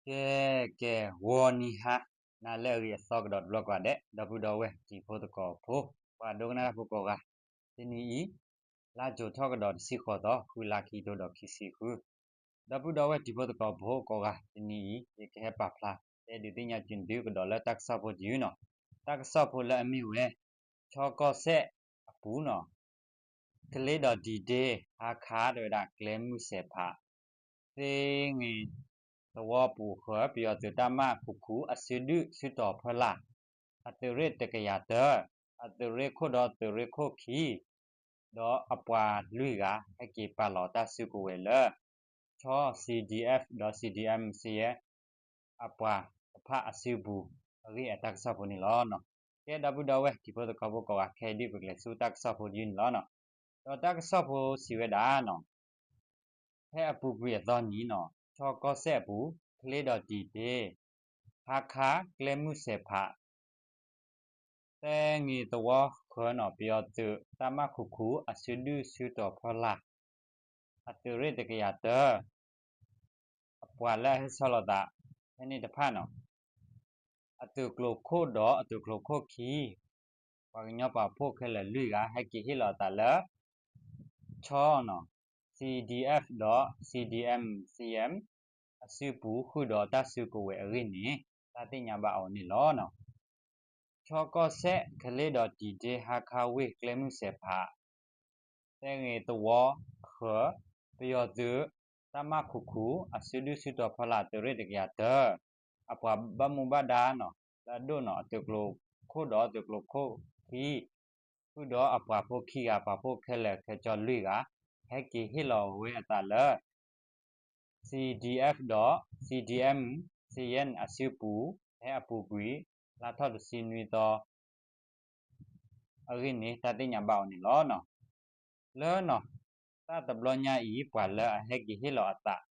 ကဲ ကဲ ဂီၤနံၤဟါနၤလၢအဂ့ၤအသီကဒီးတဘျီကီးဒဲး ဒီပုၢ်ဒီဝဲၢ်တံၤဖိသကိးဖိ ပှၤဒိကနၣ်တၢ်ဖိကိးဂၤ, တနံၤအံၤ လါကၠိၤထီၣ်ကဒီးတဆံဃိးသီ ဃုလါခံကထိဒီးခံဆံဃု, ဒီပုၢ်ဒီဝဲၢ်တံၤဖိသကိးဖိကိးဂၤ တနံၤအံၤ ယကဟဲပာ်ဖျါတဲဒုးသ့ၣ်ညါက့ၤသုကဒီးလၢတၢ်ကစီၣ်ဖိတယုၢ်နီၤ, တၢ်ကစီၣ်ဖိလၢအမ့ၢ်ဝဲ ချီကီၢ်စဲၣ်အပူၤနီၤ ကလ့ဒီးဒံဒ့ ဟါခါတဲဝဲဒၣ်ကျဲမုၢ်စဲးဖး သ့ၣ်င့ၤသဝီပူၤဃၢၤ ပယီၤသုးတၢ်မၢ်ခူခူ အစုဒုၣ်စုတီၤဖီလာ် အသုးရ့ၣ်တကယၤတၢ အသုးရ့ၣ်ခိၣ်ဒီးသုးရ့ၣ်ခိၣ်ခံ ဒီးအပှၤလွံၢ်ဂၤ ဟဲက့ၤပာ်လီၤတၢ်စုကဝဲၤလၢ ချီ CDF ဒီး CDM စ့ယဲၢ် အပှၤတဖၣ်အစုပူၤအဂ့ၢ်အတၢ်ကစီၣ်ဖိန့ၣ်လီၤ. ကဲ ဒီပုၢ်ဒီဝဲၢ်တံၤဖိသကိးဖိကိးဂၤ ခဲအံၤဒုးပကလဲၤဆူတၢ်ကစီၣ်ဖိတယုၢ်န့ၣ်လီၤ. ဒီးတၢ်ကစီၣ်ဖိစံးဝဲဒၣ်နီၤ ဖဲအပူၤကွံာ်အသီနံၤနီၤ ချီကီၢ်စဲၣ်အပူၤ ကလ့ဒီးဒံဒ့ ဟါခါကျဲမုၢ်စဲးဖး သ့ၣ်င့ၤသဝီဃၢၤနီၤ ပယီၤသုးတၢ်မၢ်ခူခူ အစုဒုၣ်စုတီၤဖီလာ် အသုးရ့ၣ်တကယၤတၢ အပှၤလၢအဟဲဆီလီၤသးဖဲန့ၣ်တဖၣ်နီၤ အသုးကျိၤခိၣ်ဒီးအသုးကျိၤခိၣ်ခံ ပှၤကညီပှၤဖှိၣ်ခဲလၢာ်လွံၢ်ဂၤ ဟဲက့ၤဟ့ၣ်လီၤအသးလၢ ချီနီၤ CDF ဒီး CDM CM အစုပူၤ ဃုာ်ဒီးတၢ်စုကဝဲၤအဂ့ၢ်န့ၣ် တၢ်သ့ၣ်ညါဘၣ်အီၤန့ၣ်လီၤ. ချီကီၢ်စဲၣ် ကလ့ဒီးဒံဒ့ ဟါခါဝ့ၢ်ကျဲမုၢ်စဲးဖး သ့ၣ်င့ၤသဝီဃၢၤ ပယီၤသုးတၢ်မၢ်ခူခူ အစုဒုၣ်စုတီၤဖီလာ်သုးရ့ၣ်တကယၤတၢ အပှၤဘၣ်မူဘၣ်ဒါနီၤ လၢအဒိၣ်နီၤ အသုးကျိၤခိၣ်ဒီးသုးကျိၤခိၣ်ခံ ဃုာ်ဒီးအပှၤဖိခံဂၤ ပှၤဖှိၣ်ခဲလၢာ်ခဲဆ့လွံၢ်ဂၤ ဟဲက့ၤဟ့ၣ်လီၤဝဲအသးလၢ CDF ဒီး CDM စ့ယဲၢ် အစုပူၤ ဖဲအပူၤကွံာ် လါထီၣ်တဆံနွံသီ အဂ့ၢ်န့ၣ် တၢ်သ့ၣ်ညါဘၣ်အီၤန့ၣ်လီၤ. လၢနီၤ တၢ်တဘျီညါအံၤ ပှၤလၢအဟဲက့ၤဟ့ၣ်လီၤအသး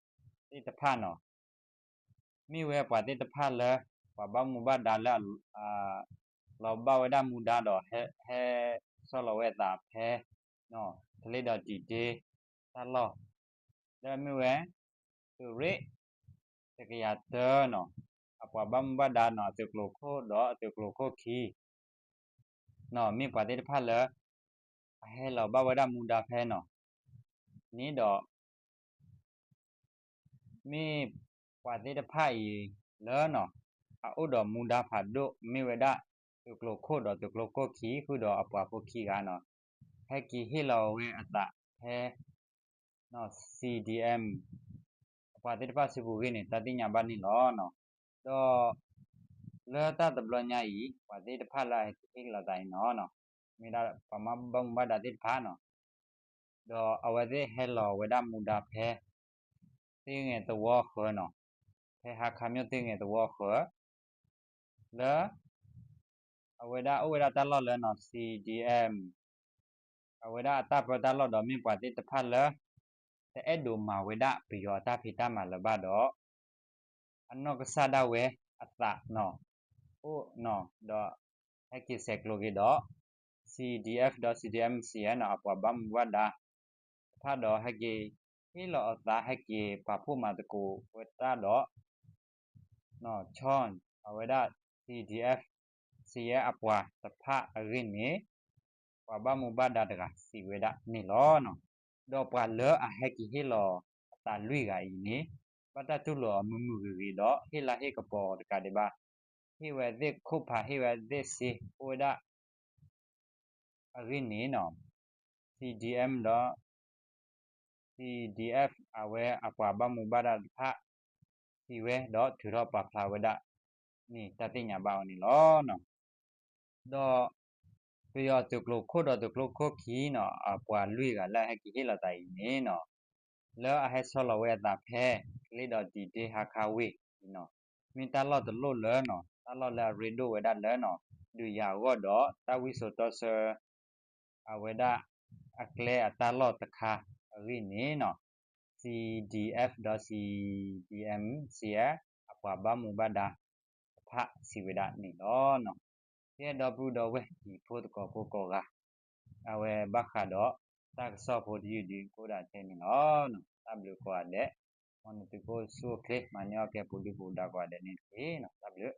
သ့ၣ်တဖၣ်နီၤ မ့ၢ်ဝဲပှၤသ့ၣ်တဖၣ်လၢ ပှၤဘၣ်မူဘၣ်ဒါလၢ လီၤဘၣ်ဝဲဒၣ်မူဒါဒီး ဟဲဆီလီၤဝဲအသးဖဲ ကလ့ဒီးဒံဒ့ တၢ်လီၢ် လၢအမ့ၢ်ဝဲ သုးရ့ၣ် တကယၤတၢနီၤ အပှၤဘၣ်မူဘၣ်ဒါနီၤ အသုးကျိၤခိၣ်ဒီးအသုးကျိၤခိၣ်ခံ နီၤ မ့ၢ်ပှၤသ့ၣ်တဖၣ်လၢ အဟဲလီၤဘၣ်ဝဲဒၣ်မူဒါဖဲနီၤ န့ၣ်ဒီး မ့ၢ်ပှၤသ့ၣ်တဖၣ်အံၤလၢနီၤ အအိၣ်ဒီးမူဒါဖးဒိၣ် မ့ၢ်ဝဲဒၣ် သုးကျိၤခိၣ်ဒီးသုးကျိၤခိၣ်ခံ ဃုာ်ဒီးအပှၤဖိခံဂၤနီၤ ဟဲက့ၤဟ့ၣ်လီၤဝဲအသးဖဲ CDM အပှၤသ့ၣ်တဖၣ်စုပူၤအဂ့ၢ်န့ၣ် တၢ်သ့ၣ်ညါဘၣ်န့ၣ်လီၤ. ဒီး လၢတၢ်တဘျီညါအံၤ ပှၤသ့ၣ်တဖၣ်လၢအဟဲက့ၤဟ့ၣ်လီၤသးအံၤနီၤ မ့ၢ်ဒၣ်ပှၤဘၣ်မူဘၣ်ဒါသ့ၣ်တဖၣ်နီၤ ဒီးအဝဲသ့ၣ်ဟဲလီၤဝဲဒၣ်မူဒါဖဲ သ့ၣ်ငဲၤသဝီဃၢၤနီၤ ဖဲဟါခါမၠိၣ်သ့ၣ်ငဲၤသဝီဃၢၤ လၢ အဝဲဒၣ်အိၣ်ဝဲဒၣ်တၢ်လီၢ်လၢနီၤ CDM အဝဲဒၣ်အတၢ်ပၢတၢ်လီၢ်ဒီးမ့ၢ်ပှၤသ့ၣ်တဖၣ်လၢ တအဲၣ်ဒိးမၤဝဲဒၣ်ပယီၤအတၢ်ဖံးတၢ်မၤလၢၤဘၣ်ဒီး အနီၢ်ကစၢ်ဒၣ်ဝဲအသးနီၤ အိၣ်နီၤ ဒီးဟဲက့ၤဆဲးကျိးက့ၤဒီး CDF ဒီး CDM စ့ယဲၢ်နီၤ အပှၤဘၣ်မူဘၣ်ဒါ တဖၣ်ဒီးဟဲက့ၤဟ့ၣ်လီၤအသး ဟဲက့ၤပာ်ဖှိၣ်မၤသကိးဝဲတၢ်ဒီး နီၤ ဆီ အဝဲဒၣ် CDF စ့ယဲၢ်အပှၤတဖၣ်အဂ့ၢ်န့ၣ် ပှၤဘၣ်မူဘၣ်ဒါတဂၤစံးဝဲဒၣ်န့ၣ်လီၤ. ဒီးပှၤလၢအဟဲက့ၤဟ့ၣ်လီၤအသးလွံၢ်ဂၤအံၤန့ၣ် ဘၣ်တၢ်တူၢ်လိာ်အီၤမုာ်မုာ်ဂ့ၤဂ့ၤဒီး ဟ့ၣ်လါဟ့ၣ်ကပီၤအီၤတကးဒံးဘၣ် ဟ့ၣ်ဝဲသ့ၣ်ခိၣ်ဖး ဟ့ၣ်ဝဲသ့ၣ်စ့ အိၣ်ဝဲဒၣ် အဂ့ၢ်န့ၣ်နီၤ CDM ဒီး CDF အဝဲအပှၤဘၣ်မူဘၣ်ဒါတဖၣ် စံးဝဲဒီးထုးထီၣ်ပာ်ဖျါဝဲဒၣ်န့ၣ် တၢ်သ့ၣ်ညါဘၣ်အီၤန့ၣ်လီၤ. ဒီး ပယီၤသုးကျိၤခိၣ်ဒီးသုးကျိၤခိၣ်ခံနီၤ အပှၤလွံၢ်ဂၤလၢအဟဲက့ၤဟ့ၣ်လီၤသးအံၤန့ၣ်နီၤ လၢအဟဲဆီလီၤဝဲအသးဖဲ ကလ့ဒီးဒံဒ့ဟါခါဝ့ၢ်အံၤနီၤ မ့ၢ်တၢ်လီၢ်တလီၢ်လၢနီၤ တၢ်လီၢ်လၢအရ့ဒိၣ်ဝဲဒၣ်လၢနီၤ ဒုးယၤအဂီၢ်ဒီးတၢ်ဝံစိာ်တီဆှၢ အဝဲဒၣ်အကျဲအတၢ်လီၢ်တခါအဂ့ၢ်န့ၣ်နီၤ CDF ဒီး CDM စ့ယဲၢ် အပှၤဘၣ်မူဘၣ်ဒါတဖၣ်စံးဝဲဒၣ်န့ၣ်လီၤ. ကဲဒီပုၢ်ဒီဝဲၢ်တံၤဖိသကိးဖိကိးဂၤ အဝဲဘၣ်ဃးဒီးတၢ်ကစီၣ်ဖိတယုၢ်ဒုးကအိၣ်ဒၣ်ထဲန့ၣ်လီၤ. တၢ်ဘျုးကိးဂၤဒဲး မ်နသုကအိၣ်ဆူၣ်အိၣ်ချ့ မၤန့ၢ်အီၣ်ကဲပူၤဒုၣ်ပူၤဒါကိးဂၤဒဲးန့ၣ်တက့ၢ်နီၤ. တၢ်ဘျုး